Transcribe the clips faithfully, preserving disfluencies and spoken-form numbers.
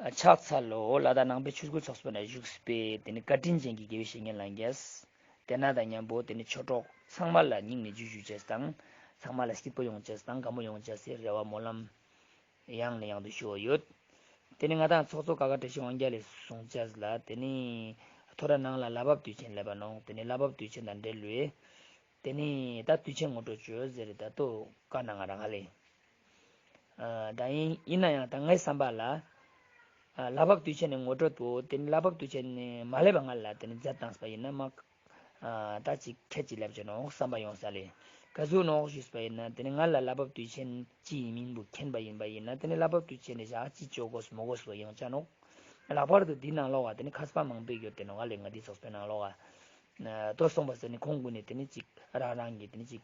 ཕྱག་འཚལ་ལོ། ལ་དྭགས་ནང་པའི་ཆོས་སྐུལ་ཚོགས་པའི་ནང་བཞུགས་པའི་དེ་ནི་བཀའ་དྲིན་ཅན་གྱི་དགེ་བའི་བཤེས་གཉེན་ལྷན་རྒྱས། དེ་ན་དང་མཉམ་པོ་དེ་ནི་ཆོས་གྲོགས་ཚང་མ་ལ་སྙིང་ནས་ཇུ་ཞུ་ཅེས་དང་། ཚང་མ་ལ་སྐྱིད་པོ་ཡོང་ཅེས་དང་དགའ་མོ་ཡོང་ཅེས་སི་རེ་བ་སྨོན་ལམ་ཡང་ནས་ཡང་དུ་ཞུ་བ་ཡོད། དེ་ནི་ང་དང་ཚོགས་གཙོ་ཀ་ཁ་བཀྲ་ཤིས་དབང་རྒྱལ་ལས་གསུང་ཅེས་ལ་དེ་ནི་ཐོ་ར་ནང་ལ་ལྷ་བབས་དུས་ཆེན་ལབ་པ་ནོ། དེ་ནི་ལྷ་བབས་དུས་ཆེན་དང་འབྲེལ་བའི་དེ་ནི་ད་དུས་ཆེན་ངོ་སྤྲོད་བྱོས་ཟེར་ད་ལྟོ་བཀའ་གནང་ང་རང་ཧ་ལེ། ཨ་ད་ཡིན་ཡིན་ན་ཡང་ད་ངའི་བསམ་པ་ལ། ཨ་ལྷ་བབས་དུས་ཆེན་ནི་ངོ་སྤྲོད་དུ་དེ་ནི་ལྷ་བབས་དུས་ཆེན་ནི་མ་སླེབས་པ་ང་ལ་དེ་ནི་མཛད་བཏང་པ་ཡིན་ན་མ། ཨ་ད་ཅིག་ཁྱད་ཅིག་ལབ་ཀྱི་ནོག་བསམ་པ་ཡོང་ས་ལེ། ག་ཟུག་ནོག་ཞུས་པ་ཡིན་ན་དེ་ནི་ང་ལ་ལྷ་བབས་དུས་ཆེན་ཅི་ཡིན་མིན་པོ་མཁྱེན་པ་ཡིན་པ་ཡིན་ན་དེ་ནི་ལྷ་བབས་དུས་ཆེན་ནི་བཞག་ཅི་ཅོ་དགོས་མོ་དགོས་པོ་ཡོང་ཆ་ནོག་ལྷག་པར་དུ་འདི་ནང་ལོག་ག་དེ་ནི་མཁས་པ་མང་པོས་ཡོད་དེ་ནོག་ལེ། ང་འདི་ཚོགས་པའི་ནང་ལོག་ག་ལྟོ་སོང་པ་ཟེར་ནས་ཁོང་ཀུན་ནས་དེ་ནི་ཅིག་རང་རང་གིས་དེ་ནི་ཅིག་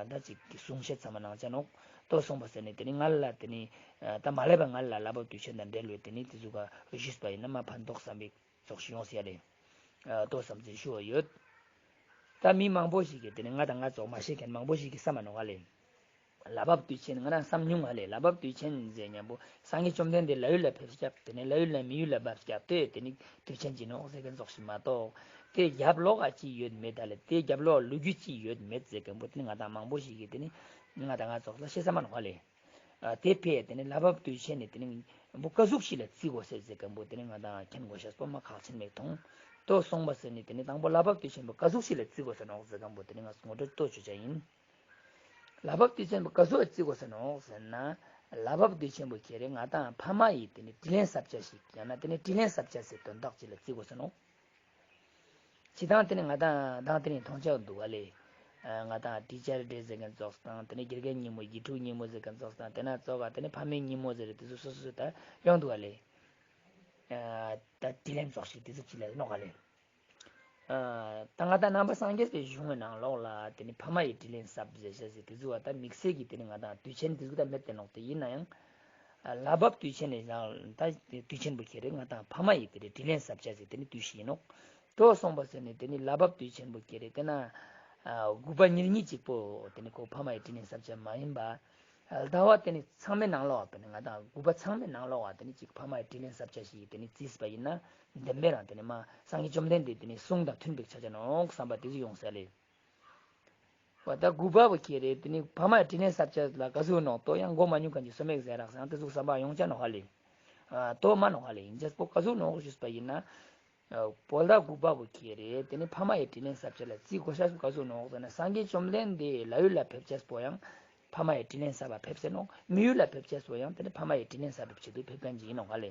ད་ཅིག་གསུང་བཤད་ཚང་མ་གནང་ཅ་ནོག་ལྟོ་སོང་པ་ཟེར་ནས་དེ་ནི་ང་ལ་དེ་ནི་ད་མ་སླེབས་པ་ང་ལ་ལྷ་བབས་དུས་ཆེན་དང་འབྲེལ་བའི་དེ་ནི་དེ་ཚོ་ག་ཞུས་པ་ཡིན་ན་མ་ཕན་ཐོགས་བསམ་པའི་ཚོགས་ཤིག་ཡོང་ཟེར་ཡ་ལེ། ལྟོ་བསམ་ཚུལ་ཞུ་བ་ཡོད། ད་མི་མང་པོ་ཞིག་གིས་དེ་ནི་ང་དང་ང་ཚོ་མ་ཤེས་མཁན་མང་པོ་ཞིག་གིས་བསམ་མ་ནོག་ག་ལེ། ལྷ་བབས་དུས་ཆེན་ང་རང་བསམ་མྱོང་ང་ལེ། ལྷ་བབས་དུས་ཆེན་ཟེར་མཉམ་པོ་སངས་རྒྱས་བཅོམ་ལྡན་འདས་ལྷ་ཡུལ་ལ་ཕེབས་སྐབས་དེ་ནས་ལྷ་ཡུལ་ནས་མི་ཡུལ་ལ་བབས་སྐབས་དེ་དེ་ནི་དུས་ཆེན་གྱི་ནོག་ཟེར་མཁན་ཚོགས་ཤིག་མ་གཏོགས། དེ་རྒྱབ་ལོགས་ཀ་ཅི་ཡོད་མེད་ད་ལེ། དེ་རྒྱབ་ལོགས་ལོ་རྒྱུས་ཅི་ཡོད་མེད་ཟེར་མཁན་པོ་དེ་ནི་ང་དང་མང་པོ་ཞིག་གིས་དེ་ནི་ང་དང་ང་ཚོགས་ལ་ཤེས་ས་མ་ནོག་ལེ། དེ་ཕེ་དེ་ནི་ལྷ་བབས་དུས་ཆེན་ནི་དེ་ནི་བུ་ཀ་ཟུག་ཞིག་ལ་བརྩི་དགོས་ཟེར་ཟེར་མཁན་པོ་དེ་ནི་ང་དང་མཁྱེན་དགོས་ཤེས་པོ་མ་ཁག་ཆེན་མེད་མཐོང་། ལྟོ་སོང་པ་ཟེར་ནི་དེ་ནི་དང་པོ་ལྷ་བབས་དུས་ཆེན་པོ་ཀ་ཟུག་ཞིག་ལ་བརྩི་དགོས་ཟེར་ནོག་ཟེར་མཁན་པོ་དེ་ནི་ང་ངོ་སྤྲོད་ལྟོ་ཆོད་ཆ་ཡིན། ལྷ་བབས་དུས་ཆེན་པོ་ག་ཟུག་བརྩི་དགོས་ཟེར་ནོག་ཟེར་ན། ལྷ་བབས་དུས་ཆེན་པོ་ཁྱེད་རེ་ང་དང་ཕ་མ་ཡི་དེ་ནི་དྲིན་ལན་གསབ་བྱ་ཞིག་ཡང་ན་དེ་ནི་དྲིན་ལན་གསབ་བྱ་ཟེར་དོན་དག་ཅིག་ལ་བརྩི་དགོས་ཟེར་ནོག་ཅི་དང་དེ་ནི་ང་དང་དང་དེ་ནི་མཐོང་ཆ་འདུག་ག་ལེ། ང་དང་ཊི་ཆར་ཌེ་ཟེར་མཁན་ཚོགས་དང་དེ་ནི་དགེ་རྒན་ཉིན་མོ་དགེ་ཕྲུག་ཉིན་མོ་ཟེར་མཁན་ཚོགས་དང་དེ་ན་ཚོགས་ག་དེ་ནི་ཕ་མའི་ཉིན་མོ་ཟེར་དེ་ཚོ་སོ་སོ་ད་ཡོང་འདུག་ག་ལེ། ད་དྲིན་ལན་ཚོགས་ཤིག་དེ་ཚོ་ཅི་ལ་ནོག་ག་ལེ། ད་ང་དང་ནང་པ་སངས་རྒྱས་པའི་གཞུང་གི་ནང་ལོགས་ལ་དེ་ནི་ཕ་མ་ཡི་དྲིན་ལན་གསབ་ཟེར་བྱ་ཟེར་དེ་ཚོ་བ་ད་དམིགས་བསལ་གྱི་དེ་ནི་ང་དང་དུས་ཆེན་དེ་ཚོ་ད་མེད་དེ་ནོག་དེ་ཡིན་ན་ཡང་། ལྷ་བབས་དུས་ཆེན་ནི་ཡང་ད་དུས་ཆེན་པོ་ཁྱེད་རེ་ང་དང་ཕ་མ་ཡི་དེ་རེ་དྲིན་ལན་གསབ་བྱ་ཟེར་དེ་ནི་དུས་ཤིག་ཡིན་ནོག་ལྟོ་སོང་པ་ཟེར་ནི་དེ་ནི་ལྷ་བབས་དུས་ཆེན་པོ་ཁྱེད་རེ་དེ་ན། དགུ་པ་ཉེར་གཉིས་གཅིག་པོ་དེ་ནི་ཁོ་ཕ་མ་ཡི་དྲིན་ལན་གསབ་བྱ་མ་ཡིན་པ། ཟླ་བ་དེ་ནི་ཚང་མའི་ནང་ལོགས་བ་དེ་ནི་ང་དང་དགུ་པ་ཚང་མའི་ནང་ལོགས་བ་དེ་ནི་གཅིག་ཕ་མ་ཡི་དྲིན་ལན་གསབ་བྱ་ཞིག་དེ་ནི་བརྩིས་པ་ཡིན་ན། བདེན་པའི་རང་དེ་ནི་མ་སངས་རྒྱས་བཅོམ་ལྡན་འདས་དེ་ནི་གསུང་དང་མཐུན་པའི་ཆ་ཆ་ནོག་བསམ་པ་དེ་ཚོ་ཡོང་ས་ལེ། བ་ད་དགུ་པ་བོ་ཁྱེད་རེ་དེ་ནི་ཕ་མ་ཡི་དྲིན་ལན་གསབ་བྱ་ལ་ག་ཟུག་ནོག་ལྟོ་ཡང་མགོ་མ་ཉུང་མཁན་གྱི་སོ་མེག་ཟེར་རག་སང་དེ་ཚོ་བསམ་པ་ཡོང་ཆ་ནོག་ཧ་ལེ། ལྟོ་མ་ནོག་ཧ་ལེ་ཡིན་ཅེས་པོ་ག་ཟུག་ནོག་ཞུས་པ་ཡིན་ན། བོད་ཟླ་དགུ་པ་བོ་ཁྱེད་རེ་དེ་ནི་ཕ་མ་ཡི་དྲིན་ལན་གསབ་བྱ་ལ་བརྩི་དགོས་ཤ་ག་ཟུག་ནོག་ཟེར་ན་སངས་རྒྱས་བཅོམ་ལྡན་འདས་ལྷ་ཡུལ་ལ་ཕེབས་ཅེས་པོ་ཡང་ཕ་མ་ཡི་དྲིན་ལན་གསབ་པ་ཕེབས་ཟེར་ནོག་མི་ཡུལ་ལ་ཕེབས་ཅེས་པོ་ཡང་དེ་ནི་ཕ་མ་ཡི་དྲིན་ལན་གསབ་པའི་ཆེད་དུ་ཕེབས་མཁན་ཅིག་ཡིན་ནོག་ཧ་ལེ།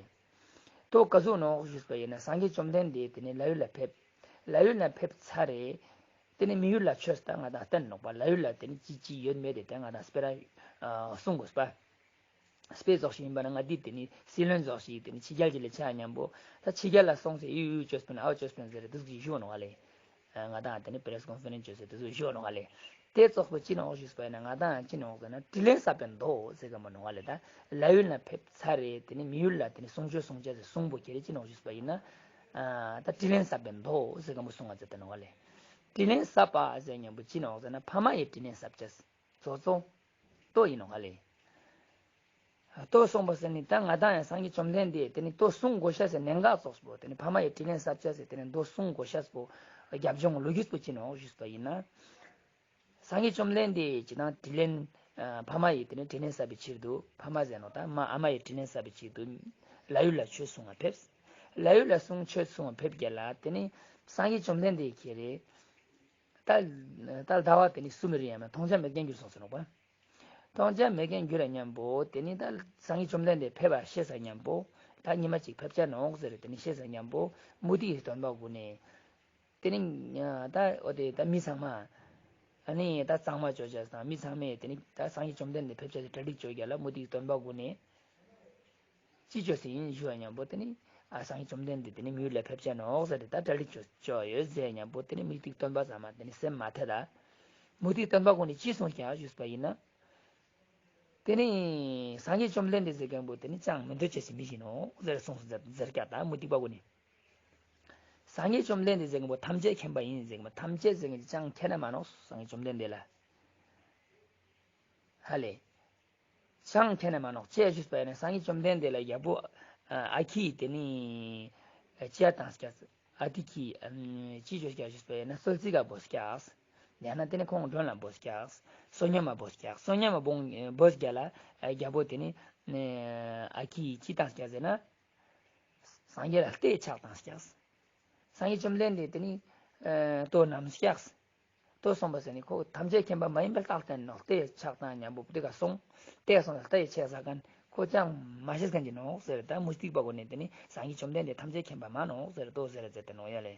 ལྟོ་ག་ཟུག་ནོག་ཞུས་པ་ཡིན་ན་སངས་རྒྱས་བཅོམ་ལྡན་འདས་དེ་ནི་ལྷ་ཡུལ་ལ་ཕེབས། ལྷ་ཡུལ་ལ་ཕེབས་ཚར་རེ། དེ་ནི་མི་ཡུལ་ལ་ཆོས་ད་ང་དང་བསྟན་ནོག་པ་ལྷ་ཡུལ་ལ་དེ་ནི་ཅི་ཅི་ཡོད་མེད་དེ་ད་ང་དང་སྤེ་ར་གསུང་དགོས་པ། དཔེ་ཙོགས་ཤིག་ཡིན་པ་ན་ང་འདི་དེ་ནི་སྲིད་བློན་ཙོགས་ཤིག་དེ་ནི་ཕྱི་རྒྱལ་གྱི་ལས་བྱ་མཉམ་པོ་ད་ཕྱི་རྒྱལ་ལ་སོང་ཚེ་ཡུ་ཡུ་ཅོས་པིན་ཨའོ་ཅོས་པིན་ཟེར་རེ་འདུག་ཅིག་ཞུ་ནོག་ལེ། ང་དང་དེ་ནི་པེ་རེ་སི་ཀོན་ཕེ་རེན་སི་ཅོས་ཟེར་དེ་ཚོ་ཞུ་ནོག་ལེ། དེ་ཙོགས་པོ་ཅི་ནོག་ཞུས་པ་ཡིན་ན་ང་དང་ཅི་ནོག་ཟེར་ན་དྲིན་ལན་གསབ་པའི་མདོ་ཟེར་ག་མ་ནོག་ལེ། ད་ལྷ་ཡུལ་ན་ཕེབས་ཚར་རེ་དེ་ནི་མི་ཡུལ་ལ་དེ་ནི་གསུང་ཆོས་གསུང་ཆ་ཟེར་གསུང་པོ་ཁྱེར་རེ་ཅི་ནོག་ཞུས་པ་ཡིན་ན། ད་དྲིན་ལན་གསབ་པའི་མདོ་ཟེར་ག་མ་གསུང་བ་ཟེར་ད་ནོག་ལེ། དྲིན་ལན་གསབ་པ་ཟེར་མཉམ་པོ་ཅི་ནོག་ཟེར་ན་ཕ་མ་ཡི་དྲིན་ལན་གསབ་ཅེས། གཙོ་གཙོ། ལྟོ་ཡིན་ནོག་ཧ་ལེ། ལྟོ་གསུངས་པ་ཟེར་ནི་ད་ང་དང་ཡང་སངས་རྒྱས་བཅོམ་ལྡན་འདས་དེ་ནི་ལྟོ་གསུང་དགོས་ཤ་ཟེར་གནད་འགག་ཙོགས་པོ་དེ་ནི་ཕ་མ་ཡི་དྲིན་ལན་གསབ་ཅེས་ཟེར་དེ་ནི་ལྟོ་གསུང་དགོས་ཤ་པོ་རྒྱབ་ལྗོངས་ལོ་རྒྱུས་པོ་ཅི་ནོག་ཞུས་པ་ཡིན་ན། སངས་རྒྱས་བཅོམ་ལྡན་འདས་ཀྱི་ནང་དྲིན་ལན། ཕ་མ་ཡི་དེ་ནི་དྲིན་ལན་གསབ་པའི་ཕྱིར་དུ་ཕ་མ་ཟེར་ནོག་ད་མ་ཨ་མ་ཡི་དྲིན་ལན་གསབ་པའི་ཕྱིར་དུ་ལྷ་ཡུལ་ལ་ཆོས་གསུང་བ་ཕེབས། ལྷ་ཡུལ་ལ་གསུང་ཆོས་གསུང་བ་ཕེབས་རྒྱ་ལ་དེ་ནི་སངས་རྒྱས་བཅོམ་ལྡན་འདས་ཁྱེད་རེ། ད་ད་ཟླ་བ་དེ་ནི་གསུམ་རེ་ཡང་མཐོང་ཆ་མེད་མཁན་གྱུར་སོང་ཟེར་ནོག་པ། མཐོང་ཆ་མེད་མཁན་གྱུར་ར་མཉམ་པོ་དེ་ནི་ད་སངས་རྒྱས་བཅོམ་ལྡན་འདས་ཕེབས་པ་ཤེས་ས་མཉམ་པོ་ད་ཉི་མ་གཅིག་ཕེབས་ཆ་ནོག་ཟེར་དེ་ནི་ཤེས་ས་མཉམ་པོ་མུ་སྟེགས་ཀྱི་སྟོན་པ་ཀུན་ནས། དེ་ནི་ད་འོ་དེ་ད་མི་ཚང་མ། ཨ་ནི་ད་གཙང་མ་བཅོ་བྱ་དང་མི་ཚང་མས་དེ་ནི་ད་སངས་རྒྱས་བཅོམ་ལྡན་འདས་ཕེབས་ཆ་དེ་གྲ་སྒྲིག་བཅོ་རྒྱ་ལ་མུ་སྟེགས་སྟོན་པ་ཀུན་ནས། ཅི་བཅོ་ཟིན་ཞུ་བ་མཉམ་པོ་དེ་ནི་ཨ་སངས་རྒྱས་བཅོམ་ལྡན་འདས་དེ་ནི་མི་ཡུལ་ལ་ཕེབས་ཆ་ནོག་ཟེར་ཏེ་ད་གྲ་སྒྲིག་བཅོ་བཅོ་ཡོད་ཟེར་མཉམ་པོ་དེ་ནི་མུ་སྟེགས་སྟོན་པ་ཚང་མ་དེ་ནི་སེམས་མ་ཐད་ད། མུ་སྟེགས་སྟོན་པ་ཀུན་ནས་ཅི་གསུངས་ཀྱང་ཞུས་པ་ཡིན་ན། དེ་ནི་སངས་རྒྱས་བཅོམ་ལྡན་འདས་ཟེར་མཁན་པོ་དེ་ནི་ཅང་མི་འདོད་ཅེས་སི་མི་ཞིག་ནོག་ཟེར་གསུངས་ཟེར་ཟེར་ཀྱང་ད་མུ་སྟེགས་པ་ཀུན་ནས། སངས་རྒྱས་བཅོམ་ལྡན་འདས་ཟེར་མཁན་པོ་ཐམས་ཅད་མཁྱེན་པ་ཡིན་ཟེར་མཁན་པོ་ཐམས་ཅད་ཟེར་མཁན་ཅང་མཁྱེན་ན་མ་ནོག་སངས་རྒྱས་བཅོམ་ལྡན་འདས་ལ། ཧ་ལེ། ཅང་མཁྱེན་ན་མ་ནོག་ཅེས་ཞུས་པ་ཡིན་ན་སངས་རྒྱས་བཅོམ་ལྡན་འདས་ལ་ཡག་པོ་ ཨ་ཁྱི་དེ་ནི་ཅི་ཡ་བཏང་སྐྱག། ཨ་ཏི་ཁྱི་ཅི་བྱོས་སྐྱག་ཞུས་པ་ཡིན་ན་གསོལ་ཚིགས་ཀ་བོ་སྐྱག། ཡང་ན་དེ་ནི་ཁོང་མགྲོན་ལ་བོ་སྐྱག། བསོད་སྙོམས་མ་བོ་སྐྱག། བསོད་སྙོམས་མ་བོ་སྐྱག་ལ་རྒྱལ་པོ་དེ་ནི་ཨ་ཁྱི་ཅི་བཏང་སྐྱག་ཟེར་ན། སངས་རྒྱས་ལ་རྟའི་ཕྱག་བཏང་སྐྱག། སངས་རྒྱས་བཅོམ་ལྡན་འདས་དེ་ནི་ལྟོ་བསྣམས་སྐྱག། ལྟོ་སོང་པ་ཟེར་ནི་ཁོ་ཐམས་ཅད་མཁྱེན་པ་མ་ཡིན་པའི་རྟགས་བསྟན་ནོ། རྟའི་ཕྱག་བཏང་མཉམ་པོ་དེ་ག་སོང་། རྟའི་སོང་ལ་རྟའི་ཆས་ཟ་མཁན་ཁོ་ཅང་མ་ཤེས་མཁན་གྱི་ནོ་ཟེར། ད་མུ་སྟེགས་པ་ཀུན་ནི་དེ་ནི་སངས་རྒྱས་བཅོམ་ལྡན་འདས་ཐམས་ཅད་མཁྱེན་པ་མ་ནོ་ཟེར་ལྟོ་ཟེར་ཟེར་ཏེ་ནོ་ཡ་ལེ།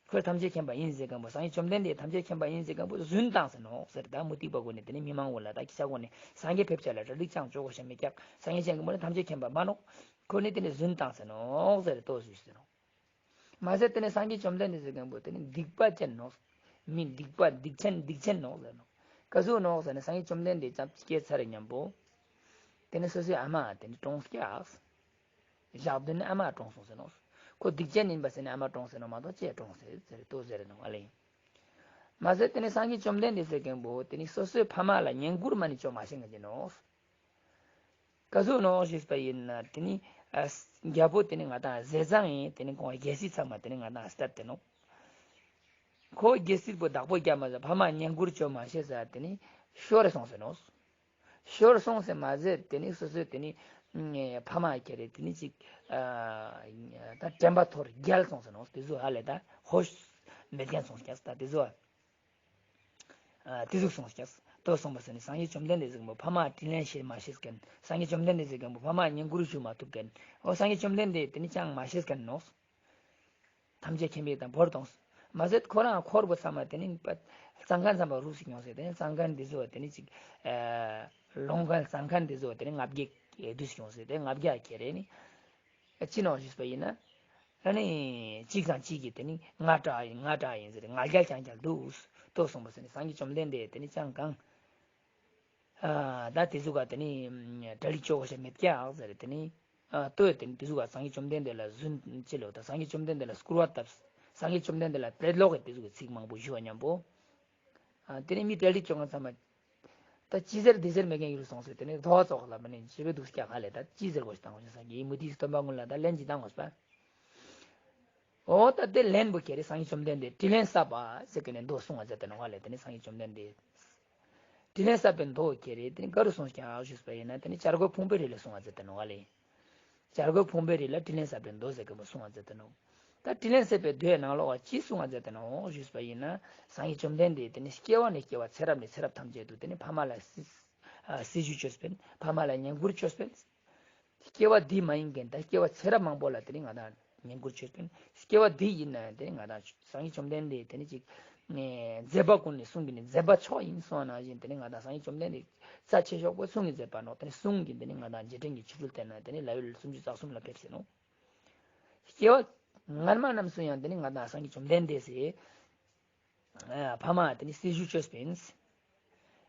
ཁོས་ཐམས་ཅད་མཁྱེན་པ་ཡིན་ཟེར་མཁན་པོ་སངས་རྒྱས་བཅོམ་ལྡན་འདས་ཐམས་ཅད་མཁྱེན་པ་ཡིན་ཟེར་མཁན་པོ་རྫུན་བཏང་ཟེར་ནོ་ཟེར། ད་མུ་སྟེགས་པ་ཀུན་ནི་དེ་ནི་མི་མང་བོ་ལ་ད་ཁྱི་ཆ་ཀུན་ནི་སངས་རྒྱས་ཕེབས་ཆ་ལ་གྲ་སྒྲིག་ཅང་ཆོག་གོ་ཤ་མི་སྐྱག། སངས་རྒྱས་ཅན་གྱི་མོ་ནི་ཐམས་ཅད་མཁྱེན་པ་མ་ནོ། ཁོ་ནི་དེ་ནི་རྫུན་བཏང་ཟེར་ནོ་ཟེར་ལྟོ་ཟེར་ཟེར་ནོ། མ་ཟད་དེ་ནས་སངས་རྒྱས་བཅོམ་ལྡན་འདས་ཟེར་མཁན་པོ་དེ་ནི་སྡིག་པ་ཅན་ནོ། མི་སྡིག་པ་སྡིག་ཆེན་སྡིག་ཆེན་ནོ་ཟེར་ནོ། ག་ཟུག་ནོ་ཟེར་ན་སངས་རྒྱས་བཅོམ་ལྡན་འདས་ཙམ་སྐྱེས་ཚར་མཉམ་པོ། དེ་ནི་སོ་སོའི་ཨ་མ་དེ་ནི་གྲོངས་སྐྱག། ཞག་བདུན་ནི་ཨ་མ་གྲོངས་སོང་ཟེར་ནོ། ཁོ་སྡིག་ཅན་ཡིན་པ་ཟེར་ནས་ཨ་མ་གྲོངས་ཟེར་ནོ་མ་གཏོགས་ཅེས་གྲོངས་ཟེར་ཟེར་ལྟོ་ཟེར་ནོ་ཨ་ལེ། མ་ཟད་དེ་ནི་སངས་རྒྱས་བཅོམ་ལྡན་འདས་ཟེར་མཁན་པོ་དེ་ནི་སོ་སོའི་ཕ་མ་ལ་བསྙེན་བཀུར་མ་ནི་ཅོ་མ་ཤེས་མཁན་གྱི་ནོ། ག་ཟུག་ནོ་ཞུས་པ་ཡིན་ན་དེ་ནི་ཨ་རྒྱལ་པོ་དེ་ནི་ང་དང་ཟས་གཙང་ཡིན། དེ་ནི་ཁོང་རྒྱལ་སྲིད་ཚང་མ་དེ་ནི་ང་དང་སྟབས་དེ་ནོ། ཁོ་རྒྱལ་སྲིད་པོ་བདག་པོ་རྒྱབ་མ་ཟ་ཕ་མ་བསྙེན་བཀུར་བཅོ་མ་ཤེས་ཟ་དེ་ནི་ཤོར་སོང་ཟེར་ནོ། ཤོར་སོང་ཟེར་མ་ཟད་དེ་ནི་སོ་སོའི་དེ་ནི་ཕ་མ་ཁྱེར་རེ་དེ་ནི་ཅིག་ཨ་ད་དྲན་པ་འཐོར་རྒྱལ་སོང་ཟེར་ནོ། དེ་ཟུག་ཧ་ལས་ད་ཧོཤ་མེད་མཁན་སོང་ཀྱག་ད་དེ་ཟུག་ཨ། ཨ་དེ་ཟུག་སོང་ཀྱག། ལྟོས་སོང་པ་ཟེར་ནས་སངས་རྒྱས་བཅོམ་ལྡན་འདས་ཟེར་མཁན་པོ་ཕ་མ་དྲིན་ལན་བྱེད་མ་ཤེས་མཁན། སངས་རྒྱས་བཅོམ་ལྡན་འདས་ཟེར་མཁན་པོ་ཕ་མ་བསྙེན་བཀུར་ཞུ་མ་ཐུབ་མཁན། འོ་སངས་རྒྱས་བཅོམ་ལྡན་འདས་དེ་ནི་ཅང་མ་ཤེས་མཁན་ནོ། ཐམས་ཅད་མཁྱེན་པའི་དང་བོར་དང་། མ་ཟད་ཁོ་རང་འཁོར་བ་ཚང་མ་དེ་ནི་གཙང་ཁང་ཚང་མ་རུ་ཞིག་ཡོང་ཟེར། དེ་ནི་གཙང་ཁང་འདི་ཚོ་དེ་ནི་ཅིག་ཨ་ལོང་ཁང་གཙང་ཁང་འདི་ཚོ་དེ་ནི་ལྔ་བརྒྱ་བསྡུས་ཡོང་ཟེར། དེ་ལྔ་བརྒྱ་ཁྱེར་རེ་ནི། ཅི་ནོ་ཞུས་པ་ཡིན་ན། ཨ་ནི་གཅིག་དང་གཅིག་གིས་དེ་ནི་ང་དྲག་ཡིན་ང་དྲག་ཡིན་ཟེར་ང་རྒྱལ་རྐྱང་རྐྱང་འདུག། ལྟོས་སོང་པ་ཟེར་ནས་སངས་རྒྱས་བཅོམ་ལྡན་འདས་དེ་ནི་ཅང་གང་། ཨ་ད་དེ་ཟུག་ག་དེ་ནི་གྲ་སྒྲིག་ཆོག་གོ་ཤ་མེད་ཀྱག་ཟེར། དེ་ནི་ཨ་ལྟོས་དེ་ནི་དེ་ཟུག་ག་སངས་རྒྱས་བཅོམ་ལྡན་འདས་ལ་རྫུན་ཅི་ལོ་ད་སངས་རྒྱས་བཅོམ་ལྡན་འདས་ལ་སྐུར་བ་བཏབ། སངས་རྒྱས་བཅོམ་ལྡན་འདས་ལ་དཔེ་ལོག་གི་དེ་ཟུག་གི་ཚིག་མང་པོ་ཞུ་བ་མཉམ་པོ། ཨ་དེ་ནས་མི་གྲ་སྒྲིག་བྱུང་བ་ཚང་མ། ད་ཅི་ཟེར་འདི་ཟེར་མེད་མཁན་ཡོད་སོང་ཟེར། དེ་ནས་རྡོ་བ་ཙོག་ལ་མི་ནས་ཅི་བས་འདུག་སྐྱག་ཧ་ལས་ད་ཅི་ཟེར་དགོས་ཤི་དང་ཞིག་སངས་རྒྱས་མུ་སྟེགས་སྟོན་པ་ཀུན་ལ་ད་ལན་ཅི་བཏང་དགོས་པ། འོ་ད་དེ་ལན་པོ་ཁྱེར་རེ་སངས་རྒྱས་བཅོམ་ལྡན་འདས་དྲིན་ལན་བསབ་པ་ཟེར་གི་ནས་མདོ་གསུང་བ་མཛད་དེ་ནོ་ཧ་ལས། དེ་ནས་སངས་རྒྱས་བཅོམ་ལྡན་འདས་དྲིན་ལན་བསབ་པའི་མདོ་ཁྱེར་རེ་དེ་ནས་ག་རུ་གསུངས་ཀྱང་ཞུས་པ་ཡིན་ན་དེ་ནས་བྱ་རྒོད་ཕུང་པོའི་རི་ལ་གསུང་བ་མཛད་དེ་ནོ་ཧ་ལས། བྱ་རྒོད་ཕུང་པོའི་རི་ལ་དྲིན་ལན་བསབ་པའི་མདོ་ཟེར་མཁན་པོ་གསུང་བ་མཛད་དེ་ནོ། ད་དྲིན་ལན་བསབ་པའི་མདོའི་ནང་ལོགས་ལ་ཅི་གསུང་བ་མཛད་དེ་ནོ་ཞུས་པ་ཡིན་ན། སངས་རྒྱས་བཅོམ་ལྡན་འདས་དེ་ནི་སྐྱེ་བ་ནས་སྐྱེ་བ་ཚེ་རབས་ནས་ཚེ་རབས་ཐམས་ཅད་དུ་དེ་ནི་ཕ་མ་ལ་སྲི་ཨ་སྲི་ཞུ་བཅོས་པས། ཕ་མ་ལ་བསྙེན་བཀུར་བཅོས་པས། སྐྱེ་བ་འདི་མ་ཡིན་མཁན་ད་སྐྱེ་བ་ཚེ་རབས་མང་པོ་ལ་དེ་ནི་ང་དང་བསྙེན་བཀུར་བཅོས་པས། སྐྱེ་བ་འདི་ཡིན་ན་ཡང་དེ་ནི་ང་དང་སངས་རྒྱས་བཅོམ་ལྡན་འདས་དེ་ནི་ཅིག་མཛད་པ་ཀུན་ནས་གསུངས་པའི་ནི་མཛད་པ་མཆོག་ཡིན་གསུངས་པ་ནང་བཞིན་དེ་ནི་ང་དང་སངས་རྒྱས་བཅོམ་ལྡན་འདས་རྩ་ཆེ་ཤོས་པོ་གསུང་གི་མཛད་པ་ནོ། དེ་ནི་གསུང་གི་དེ་ནི་ང་དང་རྗེས་དྲན་གྱི་ཆོ་འཕྲུལ་བསྟན་ན་དེ་ནི་ལ་ཡུལ་སུམ་ཅུ་རྩ་གསུམ་ལ་ཕེབས་ཟེར་ནོ། སྐྱེ་བ་སྔ་མ་རྣམས་སུ་ཡང་དེ་ནི་ང་དང་སངས་རྒྱས་བཅོམ་ལྡན་འདས་སི་ཨ་ཕ་མ་དེ་ནི་སྲི་ཞུ་བཅོས་པས།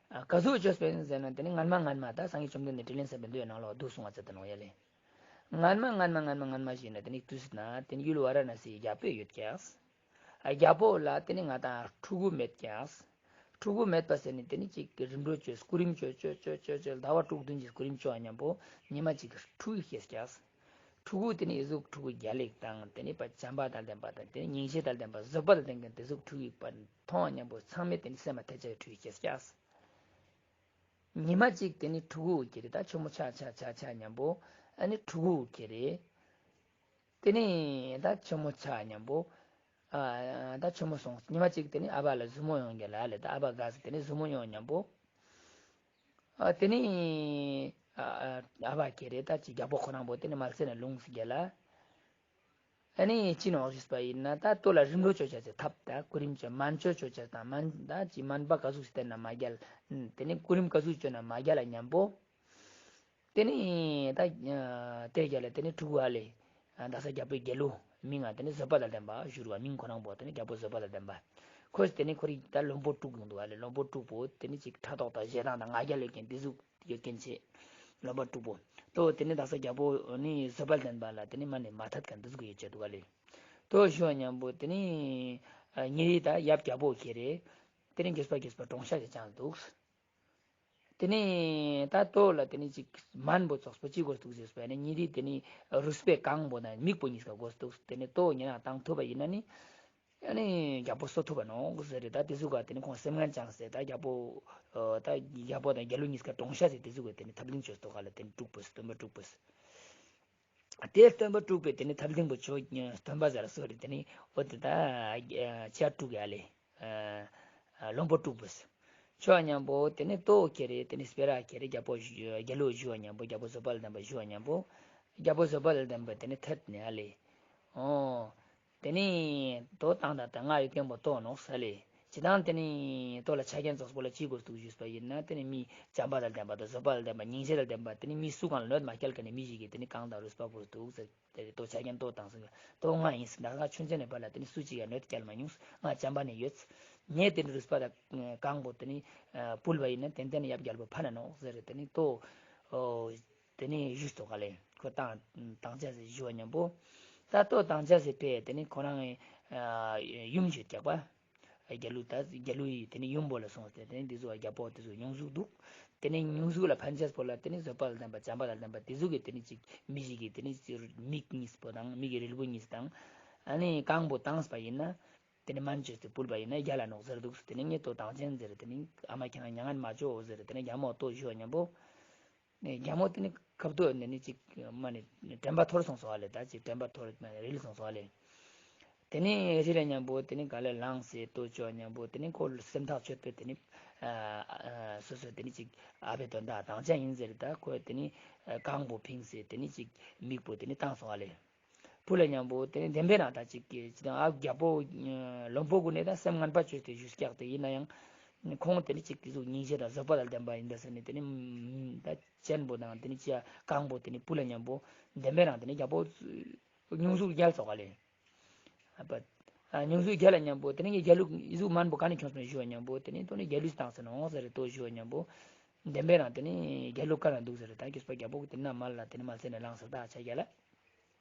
ཨ་ག་ཟུག་བཅོས་པས་ཟེར་ན་དེ་ནི་སྔ་མ་སྔ་མ་ད་སངས་རྒྱས་བཅོམ་ལྡན་འདས་དྲིན་ལན་གསབ་པའི་མདོའི་ནང་ལོགས་འདུག་གསུང་བ་མཛད་དེ་ནོ་ཡ་ལེ། སྔ་མ་སྔ་མ་སྔ་མ་སྔ་མ་ཞིག་ན་དེ་ནི་དུས་ན་དེ་ནི་ཡུལ་ཝཱ་ར་ཎ་སིའི་རྒྱལ་པོ་ཡོད་ཀྱག། ཨ་རྒྱལ་པོ་ལ་དེ་ནི་ང་དང་ཕྲུ་གུ་མེད་ཀྱག། ཕྲུ་གུ་མེད་པ་ཟེར་ནི་དེ་ནི་ཅིག་རིམ་གྲོ་བཅོས་སྐུ་རིམ་བཅོས་བཅོས་བཅོས་བཅོས་བཅོས་ཟླ་བ་དྲུག་བདུན་གྱི་སྐུ་རིམ་བཅོ་བ་མཉམ་པོ་ཉི་མ་གཅིག་གི་ཕྲུ་གུ་སྐྱེས་ཀྱག། ཕྲུ་གུ་དེ་ནི་ཨི་ཟུག་ཕྲུ་གུ་རྒྱལ་ལེགས་དང་དེ་ནི་བྱམས་པ་དང་ལྡན་པ་དང་དེ་ནི་སྙིང་རྗེ་དང་ལྡན་པ་བཟོད་པ་དང་ལྡན་མཁན་དེ་ཟུག་ཕྲུ་གུ་མཐོང་བ་མཉམ་པོ་ཚང་མས་དེ་ནི་སེམས་མ་ཐད་ཆ་ཕྲུ་གུ་སྐྱེས་ཀྱག། ཉི་མ་གཅིག་དེ་ནི་ཕྲུ་གུ་ཁྱེར་རེ་ད་ཆུ་མོ་ཆག་ཆག་ཆག་ཆག་མཉམ་པོ་ཨ་ནི་ཕྲུ་གུ་ཁྱེར་རེ། དེ་ནི་ད་ཆུ་མོ་ཆག་མཉམ་པོ། ཨ་ད་ཆུ་མོ་སོང་ཉི་མ་གཅིག་དེ་ནི་ཨ་ཕ་ལ་ཟུར་མོ་ཡོང་གི་ལ་ལས་ད་ཨ་ཕ་དགའ་ས་དེ་ནི་ཟུར་མོ་ཡོང་མཉམ་པོ། ཨ་དེ་ནི་ཨ་ཨ་ཕ་ཁྱེར་རེ་ད་ཅི་རྒྱལ་པོ་ཁོ་རང་པོ་དེ་ནི་མལ་སེ་ནས་ལུང་ཟིག་ག་ལ། ཨ་ནི་ཅི་ནོ་ཞུས་པ་ཡིན་ན་ད་ལྟོ་ལ་རིམ་གྲོ་བཅོ་བྱ་ཚེ་ཐབས་ད་སྐུ་རིམ་བཅོ་སྨན་བཅོས་བཅོ་བྱ་དང་སྨན་ད་ཅི་སྨན་པ་ག་ཟུག་ཞིག་བསྟེན་ན་མ་རྒྱལ། དེ་ནི་སྐུ་རིམ་ག་ཟུག་བཅོ་ན་མ་རྒྱལ་ལ་མཉམ་པོ། དེ་ནི་ད་དེ་རྒྱལ་ལ་དེ་ནི་ཕྲུ་གུ་ཨ་ལེ། ད་ས་རྒྱལ་པོའི་རྒྱལ་ལོ། མིང་ང་དེ་ནི་བཟོད་པ་དང་ལྡན་པ་ཞུ་རུ་བ་མིང་ཁོ་རང་པོ་དེ་ནི་རྒྱལ་པོ་བཟོད་པ་དང་ལྡན་པ། ཁོས་དེ་ནི་ཁོ་རིག་ད་བློན་པོ་དྲུག་ཡོང་འདུག་ཨ་ལེ་བློན་པོ་དྲུག་པོ་དེ་ནི་ཅིག་ཕྲག་དོག་དང་ཞེ་སྡང་དང་ང་རྒྱལ་ལས་ཀྱིན་དེ་ཟུག་ཡོད་མཁན་ཆེ། བློན་པོ་དྲུག་པོ། ཏོ་དེ་ནི་དག་ས་རྒྱལ་པོ་ནི་བཟོད་པ་ལྡན་པ་ལ་དེ་ནི་མ་ནི་མ་ཐད་མཁན་དེ་ཟུག་ཡོད་ཅེས་འདུག་ག་ལེ། ཏོ་ཞུ་བ་མཉམ་པོ་དེ་ནི་ཉེ་རི་ད་ཡབ་རྒྱལ་པོ་ཁྱེར་རེ། དེ་ནི་རྒྱུས་པ་རྒྱུས་པ་གྲོང་ཤ་ཞིག་ཅང་འདུག། དེ་ནས་ད་ལྟོ་ལ་དེ་ནས་ཅིག་སྨན་པོ་ཙོགས་པོ་ཅི་དགོས་འདུག་ཟེར་བ་ནི་ཉིན་རེ་དེ་ནས་རུས་སྦལ་རྐང་པོ་དང་མིག་པོ་གཉིས་ཀ་དགོས་འདུག་དེ་ནས་ལྟོ་ཉིན་རེ་བཏང་ཐུབ་པ་ཡིན་ན་ནི། ཨ་ནི་རྒྱལ་པོ་གསོ་ཐུབ་པ་ནོག་ཟེར་རེད། ད་དེ་ཟུག་ག་དེ་ནི་ཁོང་སེམས་ངན་བཅངས་ཟེར། ད་རྒྱལ་པོ་ཨ་ད་རྒྱལ་པོ་དང་རྒྱལ་བློན་གཉིས་ཀ་གྲོངས་ཤག་ཟེར། དེ་ཟུག་ག་དེ་ནི་ཐབས་ལམ་བཅོས་ཏོ་ག་ལ་དེ་ནི་དཀྲུགས་པོས་སྟོན་པ་དཀྲུགས་པོས། དེ་སྟོན་པ་དཀྲུགས་པས་དེ་ནི་ཐབས་ལམ་པོ་ཆོ་སྟོན་པ་ཟེར་སོ་རེད། དེ་ནི་འོ་དེ་ད་ཨ་ཆ་དཀྲུགས་ཡ་ལེ། ཨ་བློན་པོ་དཀྲུགས་པོས། ཆོ་མཉམ་པོ་དེ་ནི་ལྟོ་ཁྱེར་རེ་དེ་ནི་སྤེ་ར་ཁྱེར་རེ་རྒྱལ་པོ་རྒྱལ་བློན་ཞུ་བ་མཉམ་པོ་རྒྱལ་པོ་བཟོད་པ་ལ་ལྡན་པ་ཞུ་བ་མཉམ་པོ་རྒྱལ་པོ་བཟོད་པ་ལ་ལྡན་པ་དེ་ནི་ཐད་ནས་ཨ་ལེ། ཨོ། དེ་ནས་དོ་བཏང་ད་ད་ང་ཡོད་མཁན་པོ་ལྟོ་ནོག་ས་ལེ། ཇི་ལྟར་དེ་ནས་ལྟོ་ལ་ཆ་རྐྱེན་ཙོགས་པོ་ལ་ཅི་དགོས་འདུག་ཞུས་པ་ཡིན་ན། དེ་ནས་མི་བྱམས་པ་དང་ལྡན་པ་དང་བཟོད་པ་དང་ལྡན་པ་སྙིང་རྗེ་དང་ལྡན་པ་དེ་ནས་མི་སུ་གང་ལ་གནོད་མ་སྐྱེལ་མཁན་ནི་མི་ཞིག་གིས་དེ་ནས་གང་དང་རུས་པ་དགོས་འདུག་ཟེར། དེ་ལྟོ་ཆ་རྐྱེན་ལྟོ་བཏང་ཟེར། ལྟོ་ང་ཡིན་ཟེར། ད་ང་ཆུང་ཆུང་ནས་བར་ལ་དེ་ནས་སུ་གཅིག་ཡང་གནོད་སྐྱེལ་མ་མྱོང་། ང་བྱམས་པ་ནས་ཡོད། ངས་དེ་ནས་རུས་པ་དང་རྐང་པོ་དེ་ནས་ཕུལ་བ་ཡིན་ན་ཏན་ཏན་ཡབ་རྒྱལ་པོ་ཕན་ན་ནོག་ཟེར། དེ་ནས་ལྟོ། དེ་ནས་ཞུས་ཏོ་ག་ལེ། ཁོ་བཏང་བཏང་ཆ་ཟེར་ཞུ་བ་མཉམ་པོ། ད་ལྟོ་བཏང་ཆ་ཟེར་པས་དེ་ནས་ཁོ་རང་ཡུམ་ཞིག་རྒྱག་པ། རྒྱལ་བློན་ད་རྒྱལ་བློན་ཡིས་དེ་ནས་ཡུམ་པོ་ལ་སོང་སྟེ་དེ་ནས་འདི་ཚོ་རྒྱལ་པོ་དེ་ཚོ་སྙུང་གཟུགས་འདུག་དེ་ནས་སྙུང་གཟུགས་ལ་ཕན་ཆེས་པོ་ལ་དེ་ནས་བཟོད་པ་ལ་ལྡན་པ་བྱམས་པ་ལ་ལྡན་པ་དེ་ཚོ་གིས་དེ་ནས་ཅིག་མི་ཞིག་གིས་དེ་ནས་ཅིག་མིག་གཉིས་པོ་དང་མིག་གི་རིལ་བུ་གཉིས་དང་། ཨ་ནི་རྐང་པོ་བཏང་པ་ཡིན་ན། དེ་ནས་སྨན་བཅོས་ཏེ་ཕུལ་བ་ཡིན་ན་རྒྱལ་ལ་ནོག་ཟེར་འདུག་དེ་ནས་ངས་ལྟོ་བཏང་ཆེན་ཟེར། དེ་ནས་ཨ་མ་ཁྱེད་རང་མྱ་ངན་མ་བཅོ་ཟེར། དེ་ནས་རྒྱལ་མོ་ལྟོ་ཞུ་བ་མཉམ་པོ། ནས་རྒྱལ་མོ་དེ་ནི་ཁབ་ཏོ་ནས་ནི་ཅིག་མ་ནི་དྲན་པ་འཐོར་སོང་སོང་བ་ལེ། ད་ཅིག་དྲན་པ་འཐོར་མ་ནི་རིལ་སོང་སོང་བ་ལེ། དེ་ནི་རིལ་ལ་མཉམ་པོ་དེ་ནི་ག་ལེ་ལངས་སེ་ལྟོ་ཅོ་མཉམ་པོ་དེ་ནི་ཁོ་སེམས་ཐག་ཆོད་པས་དེ་ནི་ཨ་ཨ་སོ་སོ་དེ་ནི་ཅིག་ཨ་ཕའི་དོན་དག་དང་ཅན་ཡིན་ཟེར། ད་ཁོས་དེ་ནི་རྐང་པོ་ཕིངས་སེ་དེ་ནི་ཅིག་མིག་པོ་དེ་ནི་བཏང་སོང་བ་ལེ། བུ་ལ་མཉམ་པོ་དེ་ནི་བདེན་པའི་རང་ད་ཅིག་གི་ཅི་དང་ཨ་རྒྱལ་པོ་བློན་པོ་ཀུན་ནས་ད་སེམས་ངན་པ་བཅོས་ཏེ་ཞུས་སྐྱག་དེ་ཡིན་ན་ཡང་། ཁོང་དེ་ནི་ཅིག་དེ་ཟུག་སྙིང་རྗེ་དང་བཟོད་པ་དང་ལྡན་པ་ཡིན་ད་ཟེར་ནས་དེ་ནི་ད་སྤྱན་པོ་དང་དེ་ནི་ཅི་ཡ་རྐང་པོ་དེ་ནི་བུ་ལ་མཉམ་པོ་བདེན་པའི་རང་དེ་ནི་རྒྱལ་པོ་སྙུང་གཟུགས་རྒྱལ་ཚོགས་ལས། ཨ་པ། ཨ་སྙུང་གཟུགས་རྒྱལ་ལ་མཉམ་པོ་དེ་ནི་ངའི་རྒྱལ་གླུ་ཡི་གཟུགས་དམན་པོ་ག་ནས་ཁྱོངས་སོང་ཞུ་བ་མཉམ་པོ་དེ་ནི་དོ་ནི་རྒྱལ་གླུ་བཏང་ཟེར་ནོ་ཟེར་རེ་ལྟོ་ཞུ་བ་མཉམ་པོ། བདེན་པའི་རང་དེ་ནི་རྒྱལ་གླུ་ག་ན་འདུག་ཟེར། ད་རྒྱུས་པ་རྒྱལ་པོ་དེ་ན་མ་ལ་དེ་ནི་མ་ཟེར་ནས་ལངས་ཟེར། ད་ཆ་རྒྱལ་ལ།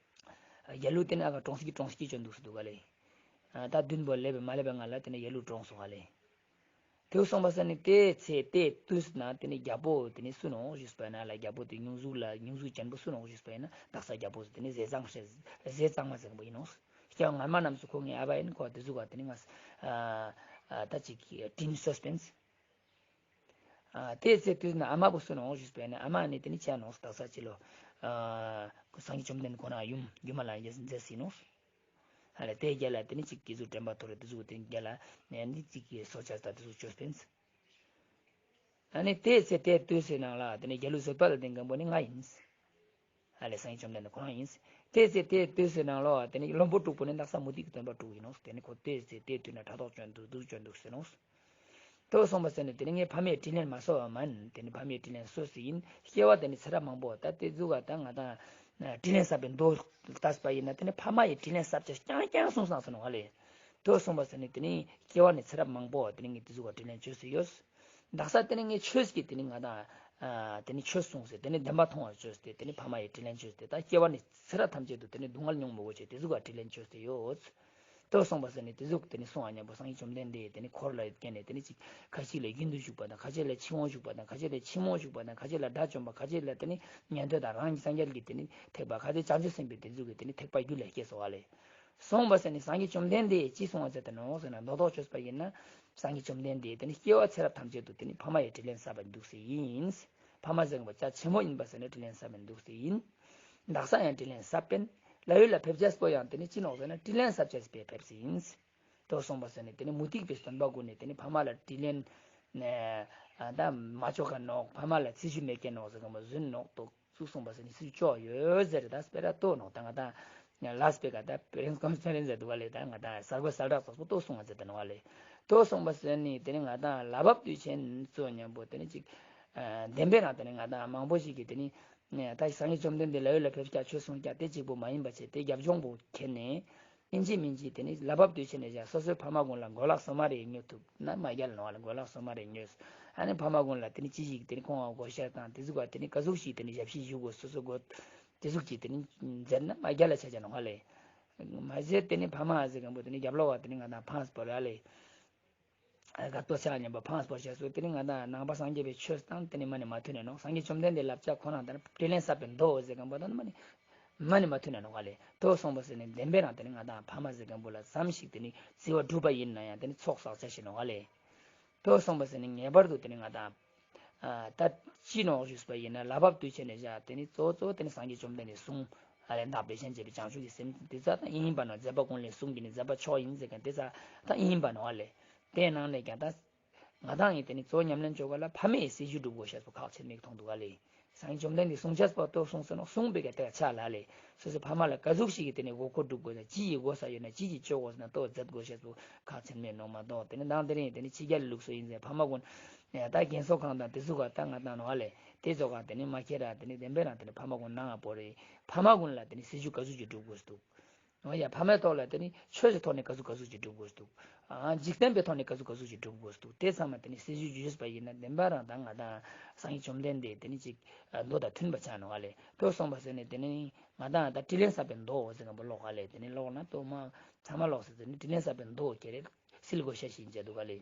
རྒྱལ་གླུ་དེ་ནི་ཨ་ག་གྲོངས་སི་གི་གྲོངས་སི་གི་བྱོན་འདུག་ཟེར་འདུག་ག་ལེ། ཨ་ད་བདུན་པོ་སླེབས་པའི་མ་སླེབས་པའི་ང་ལ་དེ་ནི་རྒྱལ་གླུ་གྲོངས་སོང་ག་ལེ། དེ་སོང་པ་ས་ནི་དེ་ཚེ་དེ་དུས་ན་དེ་ནི་རྒྱལ་པོ་དེ་ནི་སུ་ནོ་ཞུས་པ་ན་ལ་རྒྱལ་པོ་དེ་སྙུང་གཟུགས་ལ་སྙུང་གཟུགས་ཅན་པོ་སུ་ནོ་ཞུས་པ་ཡིན་ན་དག་ས་རྒྱལ་པོ་དེ་ནི་ཟས་གཙང་ཟས་གཙང་མ་ཟེར་པོ་ཡིན་ནོ། སྐྱེ་བ་སྔ་མ་རྣམས་སུ་ཁོ་ངའི་ཨ་ཕ་ཡིན། ཁོ་དེ་ཟུག་ག་དེ་ནི་ང་ཨ་ཨ་ད་ཅིག་དྲིན་གཟོ་སྤེན། ཨ་དེ་ཚེ་དུས་ན་ཨ་མ་བུ་སུ་ནོ་ཞུས་པས་ནི་ཨ་མ་ནི་དེ་ནི་ཆ་ནོ་དག་ས་ཅི་ལོ། ཨ་སངས་རྒྱས་བཅོམ་ལྡན་ཁོ་ན་ཡུམ་སྒྱུ་མ་ལ་མཛད་སྲིད་ནོ། ཨ་ལས་དེ་རྒྱལ་ལ་དེ་ནི་ཅིག་གི་ཟུག་དྲན་པ་ཐོར་དེ་ཟུག་དེ་རྒྱལ་ལ་ནི་ཅིག་གི་སོ་ཆ་ས་དེ་ཟུག་ཅོས་པས། ཨ་ནི་དེ་ཚེ་དེ་དུས་སུ་ནང་ལ་དེ་ནི་རྒྱལ་གླུ་བཟོད་པ་ལ་ལྡན་མཁན་པོ་ནི་ང་ཡིན། ཨ་ལས་སངས་རྒྱས་བཅོམ་ལྡན་འདས་ཁོ་རང་ཡིན། དེ་ཚེ་དེ་དུས་སུ་ནང་ལོ་དེ་ནི་བློན་པོ་དཀྲུག་པོ་ནི་དག་ས་མུ་ཏིག་གི་སྟོན་པ་དཀྲུག་ཡིན་ནོ། དེ་ནི་ཁོ་དེ་ཚེ་དེ་དུས་ན་ཕྲག་དོག་བཅོན་འདུག་སྡུག་བཅོན་འདུག་ཟེར་ནོ། དེ་སོང་པ་ཟེར་ནས་དེ་ནི་ངའི་ཕ་མའི་དྲིན་ལན་མ་གསོ་བ་མིན། དེ་ནི་ཕ་མའི་དྲིན་ལན་གསོ་སྲིད་ཡིན། སྐྱེ་བ་དེ་ནི་ཚེ་རབས་མང་པོ་ད་དེ་ཟུག་ག་ད་ང་དང་དྲིན་ལན་གསབ་པའི་མདོ་ལྟས་པ་ཡིན་ན་དེ་ནི་ཕ་མ་ཡི་དྲིན་ལན་གསབ་ཅེས་རྐྱང་རྐྱང་གསུངས་སོང་ཟེར་ནོ་ཨ་ལས། དེ་སོང་པ་ཟེར་ནས་དེ་ནི་སྐྱེ་བ་ནི་ཚེ་རབས་མང་པོ་དེ་ནི་ངས་དེ་ཟུག་ག་དྲིན་ལན་བཅོལ་སྲིད་ཡོད། དག་ས་དེ་ནི་ངས་ཆོས་ཀྱི་དེ་ནི་ང་དང་ཨ་དེ་ནི་ཆོས་གསུངས་ཟེར་དེ་ནི་བདེན་པ་མཐོང་བར་བཅོས་ཏེ་དེ་ནི་ཕ་མ་ཡི་དྲིན་ལན་བཅོས་ཏེ་ད་སྐྱེ་བ་ནི་ཚེ་རབས་ཐམས་ཅད་དུ་དེ་ནི་སྡུག་བསྔལ་མྱོང་མི་དགོས་ཅེས་དེ་ཟུག་ག་དྲིན་ལན་བཅོས་ཏེ་ཡོད། དེ་སོང་པ་ཟེར་ནས་དེ་ཟུག་དེ་ནི་གསུང་བ་མཉམ་པོ་སངས་རྒྱས་བཅོམ་ལྡན་འདས་དེ་ནི་འཁོར་ལ་བསྐྱལ་ནས་དེ་ནི་ཅིག་ཁ་ཅིག་ལ་རྒྱུན་དུ་ཞུགས་པ་དང་ཁ་ཅིག་ལ་ཕྱིར་འོང་ཞུགས་པ་དང་ཁ་ཅིག་ལ་ཕྱིར་མི་འོང་ཞུགས་པ་དང་ཁ་ཅིག་ལ་དགྲ་བཅོམ་པ་ཁ་ཅིག་ལ་དེ་ནི་ཉན་ཐོས་དང་རང་གི་སངས་རྒྱས་ཀྱི་དེ་ནི་ཐེག་པ་ཁ་ཅིག་བྱང་ཆུབ་སེམས་དཔའི་དེ་ཟུག་གི་དེ་ནི་ཐེག་པ་རྒྱུད་ལ་སྐྱེས་སོ་བ་ལས། སོང་པ་ཟེར་ནས་སངས་རྒྱས་བཅོམ་ལྡན་འདས་ཅི་གསུང་བ་མཛད་དེ་ནོ་ཟེར་ན་མདོ་ལྡོག་བཅོས་པ་ཡིན་ན། སངས་རྒྱས་བཅོམ་ལྡན་འདས་དེ་ནི་སྐྱེ་བ་ཚེ་རབས་ཐམས་ཅད་དུ་དེ་ནི་ཕ་མ་ཡི་དྲིན་ལན་གསབ་པ་འདུག་སེ་ཡིན། ཕ་མ་ཟེར་བ་རྒྱ་ཆེན་མོ་ཡིན་པ་ཟེར་ནས་དྲིན་ལན་གསབ་པ་འདུག་སེ་ཡིན། དག་ས་ཡང་དྲིན་ལན་གསབ་པས། ལྷ་ཡུལ་ལ་ཕེབས་རྒྱས་པོ་ཡང་དེ་ནི་ཅི་ནོག་ཟེར་ན་དྲིན་ལན་གསབ་བྱས་པས་ཕེབས་སེ་ཡིན། དེ་སོང་པ་ཟེར་ནས་དེ་ནི་མུ་སྟེགས་པའི་སྟོན་པ་ཀུན་ནས་དེ་ནི་ཕ་མ་ལ་དྲིན་ལན་ད་མ་བཅོལ་མཁན་ནོག་ཕ་མ་ལ་ཚེ་ཞུ་མེད་མཁན་ནོག་ཟེར་གི་མོ་བཟུང་ནོག་ཏོ། ཚུགས་སོང་པ་ཟེར་ནི་སུས་ཅོག་ཡོད་ཟེར་ད་སྤེ་ར་ལྟོས་ནོ། ད་ང་དང་ལ་སྤེ་ཀ་ད་པེ་རེན་སི་ཀོན་ཕེ་རེན་སི་ཟེར་འདུག་བ་ལས། ད་ང་དང་གསར་འགོད་གསལ་བསྒྲགས་ཚོགས་པོ་ལྟོས་སོང་བ་ཟེར་ད་ནོ་བ་ལས། ལྟོས་སོང་པ་ཟེར་ནི་དེ་ནི་ང་དང་ལྷ་བབས་དུས་ཆེན་ཚོ་མཉམ་པོ་དེ་ནི་ཅིག་བདེན་པའི་ནང་དེ་ནི་ང་དང་མང་པོ་ཞིག་གིས་དེ་ནི་ད་སངས་རྒྱས་བཅོམ་ལྡན་འདས་ལྷ་ཡུལ་ལ་ཕེབས་ཀྱང་ཆོས་གསུངས་ཀྱང་དེ་གཅིག་པུ་མ་ཡིན་པ་བྱས་དེ་རྒྱབ་ལྗོངས་པོ་ཁྱེར་ནས། ཨིན་ཅི་མིན་ཅི་དེ་ནི་ལྷ་བབས་དུས་ཆེན་ནས་བཞག་སོ་སོའི་ཕ་མ་ཀུན་ལ་གོས་ལག་སོ་མ་རེ་ཉོ་ཐུབ་ན་མ་རྒྱལ་ནོ་བ་ལ་གོས་ལག་སོ་མ་རེ་ཉོས། ཨ་ནི་ཕ་མ་ཀུན་ལ་དེ་ནི་ཅི་ཞིག་དེ་ནི་ཁོང་ལ་གོས་ཤ་དང་དེ་ཟུག་ག་དེ་ནི་ག་ཟུག་ཞིག་དེ་ནི་ཞབས་ཕྱི་ཞུ་དགོས་སོ་སོ་དགོས། དེ་ཟུག་ཅིག་དེ་ནི་མཛད་ན་མ་རྒྱལ་ལ་ཆ་ཆ་ནོ་བ་ལས། མ་ཟད་དེ་ནི་ཕ་མ་ཨ་ཟེར་མཁན་པོ་དེ་ནི་རྒྱབ་ལོག་བ་དེ་ནི་ང་དང་ཕངས་པོ་ར་ལས། དགའ་ཏོ་ཆ་མཉམ་པ་ཕངས་པོ་བྱས་སོ། དེ་ནི་ང་དང་ནང་པ་སངས་རྒྱས་པའི་ཆོས་དང་དེ་ནི་མ་ནི་མ་མཐུན་ནས་ནོག། སངས་རྒྱས་བཅོམ་ལྡན་འདས་ལབ་བྱ་ཁོ་རང་དང་དྲིན་ལན་བསབ་པའི་མདོ་ཟེར་མཁན་པོ་དང་མ་ནི་མ་ནི་མ་མཐུན་ནས་ནོག་ག་ལེ། དོ་སོང་པ་ཟེར་ནི་བདེན་པའི་རང་དེ་ནི་ང་དང་ཕ་མ་ཟེར་མཁན་པོ་ལ་ཙམ་ཞིག་དེ་ནི་བརྩི་བ་བསྒྲུབས་པ་ཡིན་ན་ཡང་དེ་ནི་ཚོགས་བསགས་བྱ་ཞིག་ནོག་ག་ལེ། དོ་སོང་པ་ཟེར་ནི་ངེས་པར་དུ་དེ་ནི་ང་དང་ཨ་ད་ཅི་ནོག་ཞུས་པ་ཡིན་ན་ལྷ་བབས་དུས་ཆེན་ནས་བཞག་དེ་ནི་གཙོ་བོ་གཙོ་བོ་དེ་ནི་སངས་རྒྱས་བཅོམ་ལྡན་འདས་གསུང་ཨ་ལས་བདག་བདེ་ཆེན་བྱེད་པའི་བྱང་ཆུབ་ཀྱི་སེམས་དེ་ཙ་ད་ཨིན་པ་ནོག། མཛད་པ་ཀུན་ལས་གསུང་གི་ནི་མཛད་པ་མཆོག་ཡིན་ཟེར་མཁན་དེ་ཙ་ད་ཨིན་པ་ནོག་ཨ་ལེ། དེ་ནང་ནས་ཀྱང་ད་ང་དང་ཡིན་དེ་ནི་གཙོ་བོ་ཉམས་ལེན་བཅོ་ག་ལ་ཕ་མའི་སྲིད་ཇུས་སྒྲུབ་དགོས་ཤེས་པོ་ཁག་ཆེན་མིག་མཐོང་འདུག་ག་ལེ། སངས་རྒྱས་བཅོམ་ལྡན་འདས་གསུང་ཆས་པ་ཏོ་གསུང་ཟེར་ནོག། གསུང་པའི་ག་དེ་ཆ་ལ་ལེ། སོ་སོའི་ཕ་མ་ལ་ག་ཟུག་ཞིག་གི་དེ་ནི་དགོས་མཁོ་སྒྲུབ་དགོས་ན་ཅི་ཡི་དགོས་ས་ཡོད་ན་ཅི་ཡི་སྤྱོད་དགོས་ཟེར་ན་ཏོ་མཛད་དགོས་ཤེས་པོ་ཁག་ཆེན་མེད་ནོག་མ་གཏོགས་དེ་ནི་དང་དེ་རིང་དེ་ནི་ཕྱི་རྒྱལ་ལུགས་སྲོལ་ཡིན་ཟེར་ཕ་མ་ཀུན་ད་རྒན་གསོ་ཁང་དང་དེ་ཟུག་ག་ད་ང་དང་ནོག་ཨ་ལེ། དེ་ཚོ་ག་དེ་ནི་མ་ཁྱེར་ར་དེ་ནི་བདེན་པའི་རང་དེ་ནི་ཕ་མ་ཀུན་ནང་ང་བོར་རེ་ཕ་མ་ཀུན་ལ་དེ་ནི་སྲིད་ཇུས་ག་ཟུག་ཅིག་སྒྲུབ་དགོས་འདུག། འོ་ཡ་ཕ་མའི་ཐོག་ལ་དེ་ནི་ཆོས་ཀྱི་ཐོག་ནས་ག་ཟུག་ག་ཟུག་ཅིག་སྒྲུབ་དགོས་འདུག། ཨ་འཇིག་རྟེན་པའི་ཐོག་ནས་ག་ཟུག་ག་ཟུག་ཅིག་སྒྲུབ་དགོས་འདུག། དེ་ཚང་མ་དེ་ནི་སྲིད་ཇུས་ཞུས་པ་ཡིན་ན་བདེན་པ་རང་ད་ང་དང་སངས་རྒྱས་བཅོམ་ལྡན་འདས་དེ་ནི་ཅིག་མདོ་དང་མཐུན་པ་ཆགས་ནོག་ཨ་ལེ། དོ་སོང་པ་ཟེར་ནས་དེ་ནི་ང་དང་ད་དྲིན་ལན་བསབ་པའི་མདོ་འོ་ཟེར་མཁན་པོ་ཀློག་ག་ལེ། དེ་ནི་ཀློག་ན་དོ་མ་ཚང་མ་ཀློག་ཟེར་ཟེར་ནི་དྲིན་ལན་བསབ་པའི་མདོ་ཁྱེར་རེ་སིལ་དགོས་ཤེས་ཤིག་མཇལ་འདུག་ག་ལེ།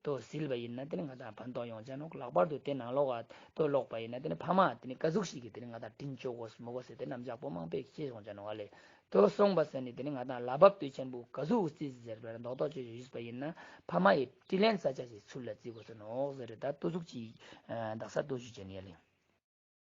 དོ་སིལ་བ་ཡིན་ན་དེ་ནི་ང་དང་ཕན་ཐོགས་ཡོང་ཆ་ནོག། ལྷག་པར་དུ་དེ་ནང་ལོགས་ཀ་དོ་ཀློག་པ་ཡིན་ན་དེ་ནི་ཕ་མ་དེ་ནི་ག་ཟུག་ཞིག་གིས་དེ་ནི་ང་དང་དྲིན་བཅོ་དགོས་མི་དགོས་ཟེར་དེ་རྣམ་གཞག་པོ་མང་པོ་ཤེས་ཡོང་ཆ་ནོག་ག་ལེ། དོ་སོང་པ་ཟེར་ནི་དེ་ནི་ང་དང་ལྷ་བབས་དུས་ཆེན་པོ་ག་ཟུག་བརྩི་ཟེར་བའི་རྡོག་རྡོག་ཅིག་ཞུས་པ་ཡིན་ན་ཕ་མ་ཡི་དྲིན་ལན་བསབ་བྱ་ཞིག་ཚུལ་ལ་བརྩི་དགོས་ས་ནོག་ཟེར་རེ་ད་ཏོ་ཟུག་ཅིག་དག་ས་ཏོ་ཞུ་བྱས་ནི་ཡ་ལེ།